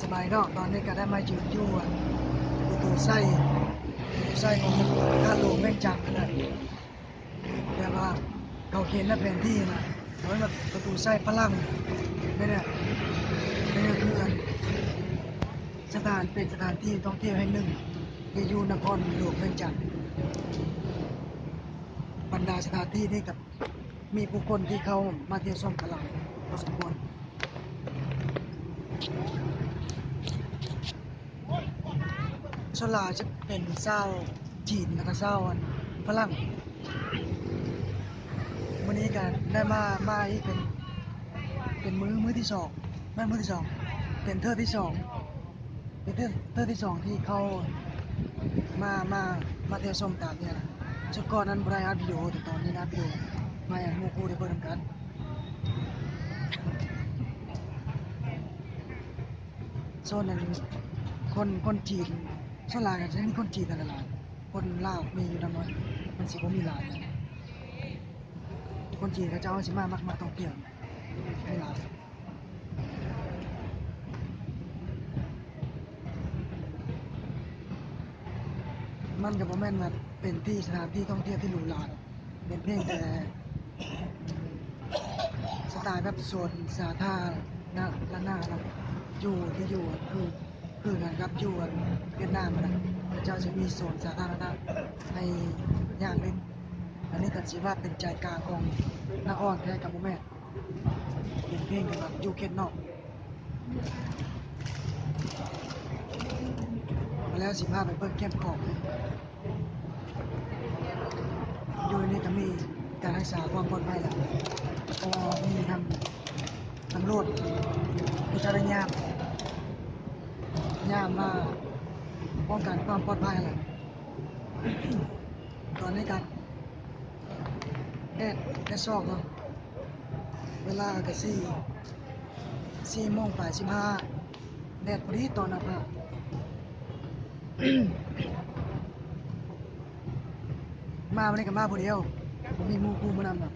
ສະບາຍເນາະ, ຕອນນີ້ກໍໄດ້ມາຢືນຢູ່ປະຕູໄຊ, ປະຕູໄຊຂອງນະຄອນຫຼວງວຽງຈັນນັ້ນແຫຼະ. ແຕ່ວ່າເຂົາເຂຍນໃນແຜນທີ່ນະ ເຂົາເອີ້ນວ່າປະຕູໄຊພະລັງ. ແມ່ນແຫຼະ, ນີ້ກໍຄືອັນ ສະຖານ ເປັນສະຖານທີ່ທ່ອງທ່ຽວແຫ່ງໜຶ່ງທີ່ຢູ່ນະຄອນຫຼວງວຽງຈັນ. ບັນດາສະຖານທີ່ນີ້ກໍມີຜູ້ຄົນທີ່ເຂົ້າມາທ່ຽວຊົມກໍຫຼາຍພໍສົມຄວນ. ສ່ວນຫຼາຍຈະເປັນຊາວຈີນ ແລ້ວກໍຊາວອັນຝຣັ່ງ. ມື້ນີ້ກໍໄດ້ມາ ມາອີກເປັນ ເປັນມື້ ມື້ທີສອງ ແມ່ນມື້ທີສອງ ເປັນເທື່ອທີສອງ ເປັນເທື່ອ ເທື່ອທີສອງທີ່ເຂົາມາ ມາ ມາທ່ຽວຊົມຕາມນີ້ນະ. ຊຸດກ່ອນນັ້ນບໍ່ໄດ້ອັດວິດີໂອ, ແຕ່ຕອນນີ້ໄດ້ອັດວິດີໂອ ມາໃຫ້ໝູ່ຄູ່ໄດ້ເບິ່ງນຳກັນ. ໂຊນນັ້ນຄົນ ຄົນຈີນ ສ່ວນຫຼາຍກໍຈະມີຄົນຈີນນັ້ນແຫຼະຫຼາຍ, ຄົນລາວມີຢູ່ນຳໜ້ອຍ, ມັນຊິບໍ່ມີຫຼາຍ. ຄົນຈີນເຂົາເຈົ້າຊິມາ ມັກ ມັກທ່ອງທ່ຽວ ມີຫຼາຍ. ມັນກໍບໍ່ແມ່ນວ່າເປັນທີ່ ສະຖານທີ່ທ່ອງທ່ຽວທີ່ຫຼູຫຼາດອກ, ເປັນພຽງແຕ່ສະໄຕແບບສວນສາທາລະນະເນາະ, ຢູ່ ທີ່ຢູ່ຄື ຄືກັນກັບຢູ່ຫວຽດນາມຫັ້ນນະ, ເຂົາເຈົ້າຊິມີສວນສາທາລະນະໃຫ້ຍ່າງຫຼິ້ນ. ອັນນີ້ກໍຊິວ່າເປັນໃຈກາງຂອງນະຄອນແທ້ກໍບໍ່ແມ່ນ, ເປັນພຽງແຕ່ວ່າຢູ່ເຂດນອກ. ແລ້ວຊິພາໄປເບິ່ງແຄມຂອງ. ຢູ່ໃນນີ້ກໍມີການຮັກສາຄວາມປອດໄພແລ້ວ, ເພາະວ່າມີທັງຕຳຫຼວດ ຜູ້ຊາຍຍາມ ຍາມມາປ້ອງກັນຄວາມປອດໄພແລ້ວ. ຕອນນີ້ກໍແດດ ແດດຊອກເນາະ, ເວລາກໍສີ່ ສີ່ໂມງປາຍສິບຫ້າ ແດດພໍດີຕອນໜ້າຜາ. ມາມື້ນີ້ກໍມາຜູ້ດຽວ, ບໍ່ມີໝູ່ຄູ່ມານຳດອກ.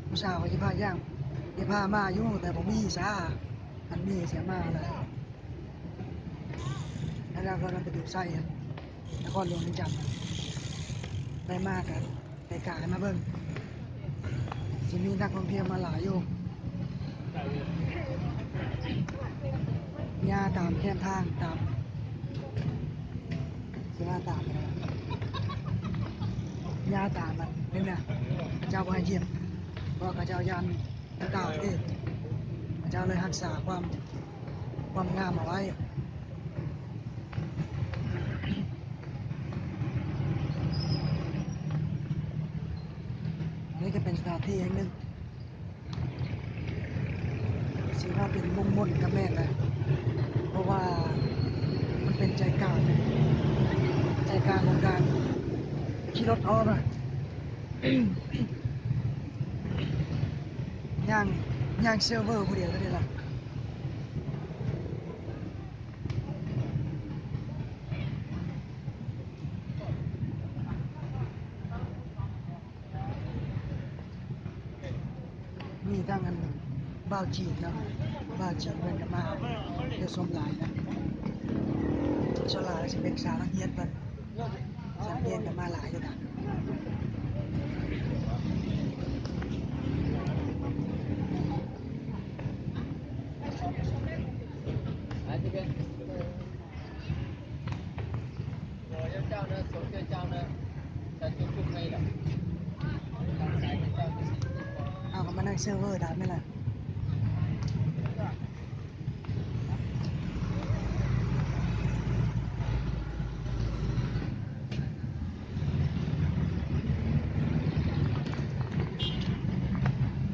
ຜູ້ສາວກໍຊິພາຍ່າງ ຊິພາມາຢູ່ ແຕ່ບໍ່ມີສາ, ຄັນມີຊິມາແລ້ວ. ແລ້ວກໍໄປຢູ່ໄຊ ນະຄອນຫຼວງວຽງຈັນ, ໄດ້ມາກໍ ໄປກາຍມາເບິ່ງ ຊິມີນັກທ່ອງທ່ຽວມາຫຼາຍຢູ່. ຍ່າງຕາມແຄມທາງ ຕາມ ຊິວ່າຕາມ ຍ່າງຕາມມັນນີ້ນະ, ເຂົາເຈົ້າບໍ່ໃຫ້ຢຽບ ເພາະເຂົາເຈົ້າຢ້ານອັນຕະລາຍເດ້, ເຂົາເຈົ້າເລີຍຮັກສາຄວາມ ຄວາມງາມເອົາໄວ້. ນີ້ກໍເປັນສະຖານທີ່ແຫ່ງໜຶ່ງ ຊິວ່າເປັນມຸງມົນກໍແມ່ນນະ, ເພາະວ່າມັນເປັນໃຈກາງ ໃຈກາງຂອງການຂີ່ລົດອ້ອມນະ. ຍ່າງ ຍ່າງເຊີເວີຜູ້ດຽວເທົ່ານີ້ລະ. ມີທັງອັນບ່າວຈີນເນາະ, ບ່າວຈີນເພິ່ນກໍມາ ເຂົ້າຊົມຫຼາຍນະ, ສ່ວນຫຼາຍຊິເປັນສາວນັກຮຽນເພິ່ນ. ສັງເກດກັນມາຫຼາຍຢູ່ນະ. ເອົາ ກໍມານັ່ງເຊີເວີຕາມນີ້ລະ.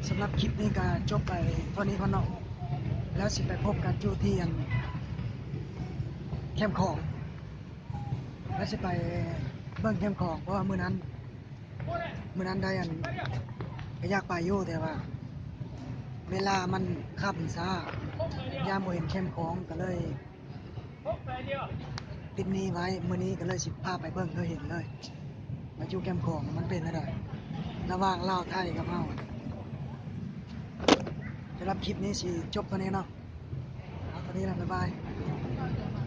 ສຳລັບຄລິບນີ້ກໍຈົບໄປເທົ່ານີ້ກ່ອນເນາະ, ແລ້ວຊິໄປພົບກັນຢູ່ທີ່ອັນແຄມຂອງ, ແລ້ວຊິໄປເບິ່ງແຄມຂອງ, ເພາະວ່າມື້ນັ້ນ ມື້ນັ້ນໄດ້ອັນ ກໍຢາກໄປຢູ່ ແຕ່ວ່າເວລາມັນຄ່ຳຊ້າ ຢ້ານບໍ່ເຫັນແຄມຂອງ ກໍເລີຍຕິດໜີ້ໄວ້. ມື້ນີ້ກໍເລີຍຊິພາໄປເບິ່ງ ເລີຍເຫັນເລີຍວ່າຢູ່ແຄມຂອງມັນເປັນແນວໃດ ລະຫວ່າງລາວໄທກັບເຮົາ. ສຳລັບຄລິບນີ້ຊິຈົບເທົ່ານີ້ເນາະ. ນີ້ລະ ບາຍບາຍ.